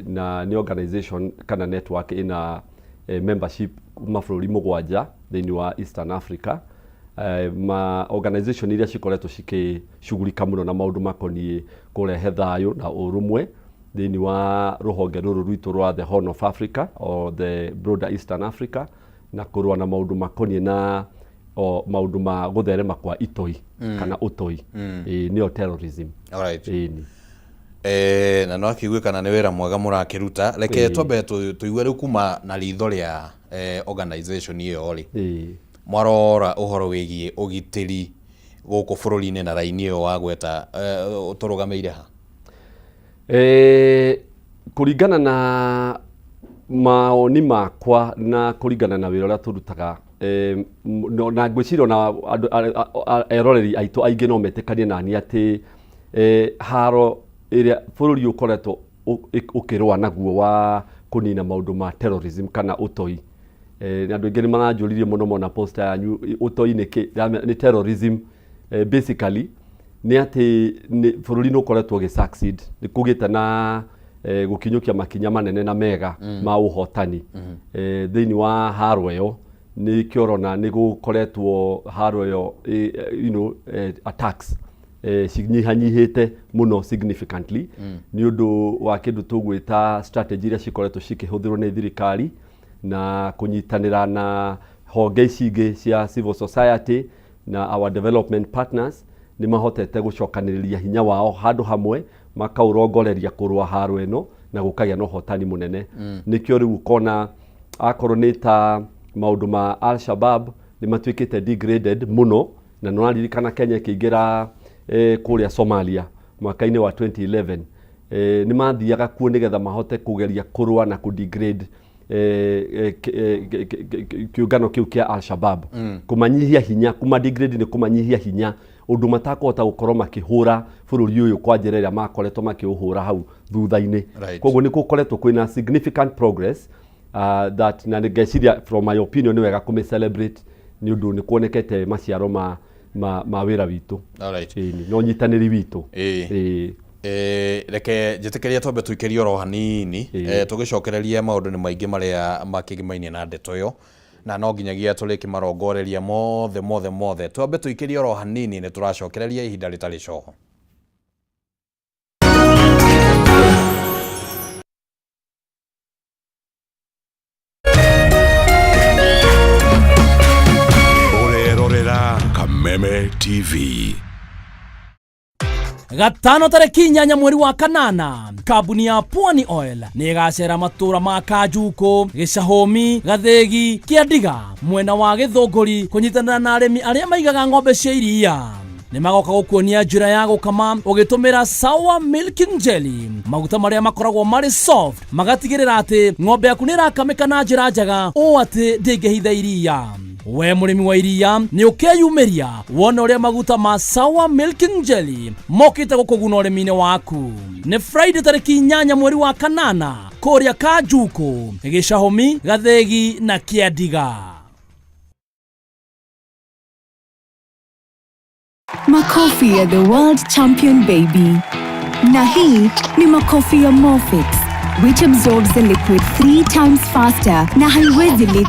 Na nĩ organization kana network ĩna membership mabũrũri 7 thĩinĩ wa Eastern Africa. Ma organization iria cikoretwo cikĩcugurika mũno na maũndũ makoniĩ kũrehe thayũ na ũrũmwe thĩinĩ wa rũhonge rũrũ rwitũ rwa the Horn of Africa or the broader Eastern Africa, na kũrũa na maũndũ makoniĩ na o maũndũ ma gũtherema kwa itoi kana ũtoi, nĩyo terrorism. Ĩni. Na no akĩiguĩkana nĩ wĩra mwega mũrakĩruta. Reke twambe tũigue rĩu kuma na ritho rĩa organization ĩyo rĩ, mwarora ũhoro wĩgiĩ ũgitĩri gũkũ bũrũri-inĩ na raini ĩyo wagweta, tũrũgamĩire ha? Kũringana na maoni makwa na kũringana na wĩra ũrĩa tũrutaga, na ngwĩciria ona andũ eroreri aitũ aingĩ no metĩkanie nani atĩ haro ĩrĩa bũrũri ũkoretwo ũkĩrũa naguo wa kũnina maũndũ ma terrorism kana ũtoi, na andũ aingĩ nĩ maranjũririe mũno mona poster yanyu, ũtoi nĩ kĩ? Nĩ terrorism. Basically nĩ atĩ bũrũri nĩ ũkoretwo ũgĩ succeed, nĩ kũgĩte na gũkinyũkia makinya manene na mega ma ũhotani thĩinĩ wa haro ĩyo. Nĩkĩo ũrona nĩ gũkoretwo haro ĩyo attacks cinyihanyihĩte mũno significantly nĩ ũndũ wa kĩndũ tũgwĩta strategy iria cikoretwo cikĩhũthĩrwo nĩ thirikari na kũnyitanĩra na honge ici ingĩ cia civil society na our development partners. Nĩ mahotete gũcokanĩrĩria hinya wao handũ hamwe, makaũrongoreria kũrũa haro ĩno na gũkagĩa na ũhotani mũnene. Nĩkĩo rĩu ũkona akorwo nĩ ta maũndũ ma Al-Shabaab nĩ matuĩkĩte degraded mũno. Na nĩ ũraririkana Kenya ĩkĩingĩra kũrĩa Somalia mwaka-inĩ wa 2011, nĩ mathiaga kuo nĩgetha mahote kũgeria kũrũa na kũ-degrade kĩũngano kĩu kĩa Al-Shabaab, kũmanyihia hinya. Kũma-degrade nĩ kũmanyihia hinya ũndũ matakũhota gũkorwo makĩhũra bũrũri ũyũ kwa njĩra ĩrĩa makoretwo makĩũhũra hau thutha-inĩ. Koguo nĩ gũkoretwo kwĩna significant progress that na ngeciria from my opinion nĩ wega kũmĩ celebrate nĩ ũndũ nĩ kuonekete maciaro ma wĩra witũ. Ĩni, na ũnyitanĩri witũ. Ĩĩ. Reke njĩtĩkĩrie twambe tũikĩrie oro hanini, tũgĩcokereria maũndũ nĩ maingĩ marĩa makĩgimainie na ndeto ĩyo, na no nginyagia tũrĩkĩmarongoreria mothe mothe mothe. Twambe tũikĩrie oro hanini, nĩ tũracokereria ihinda rĩtarĩ coho. Ũrerorera Kameme TV. Gatano tarĩki 8 mweri wa 8, kambuni ya Pwani Oil nĩ ĩgacera matũra ma Kanjuku, Gĩcahũmi, Gathĩgi, Kĩandiga mwena wa Gĩthũngũri kũnyitanĩra na arĩmi arĩa maigaga ng'ombe cia iria. Nĩ magoka gũkuonia njĩra ya gũkama ũgĩtũmĩra Sour Milking Jelly, maguta marĩa makoragwo marĩ soft, magatigĩrĩra atĩ ng'ombe yaku nĩ ĩrakamĩka na njĩra njega ũũ atĩ ndĩngĩhitha iria. We mũrĩmi wa iria nĩ ũkeyumĩria wone ũrĩa maguta ma Sour Milking Jelly mokĩte gũkũguna ũrĩmi-inĩ waku. Nĩ Friday tarĩki 8 mweri wa 8 kũrĩa Kanjuku, Gĩcahũmi, Gathĩgi na Kĩandiga. Makofi ya the world champion baby. Na hii ni makofi ya Morfix, which absorbs the liquid 3 times faster na haiwezi leak.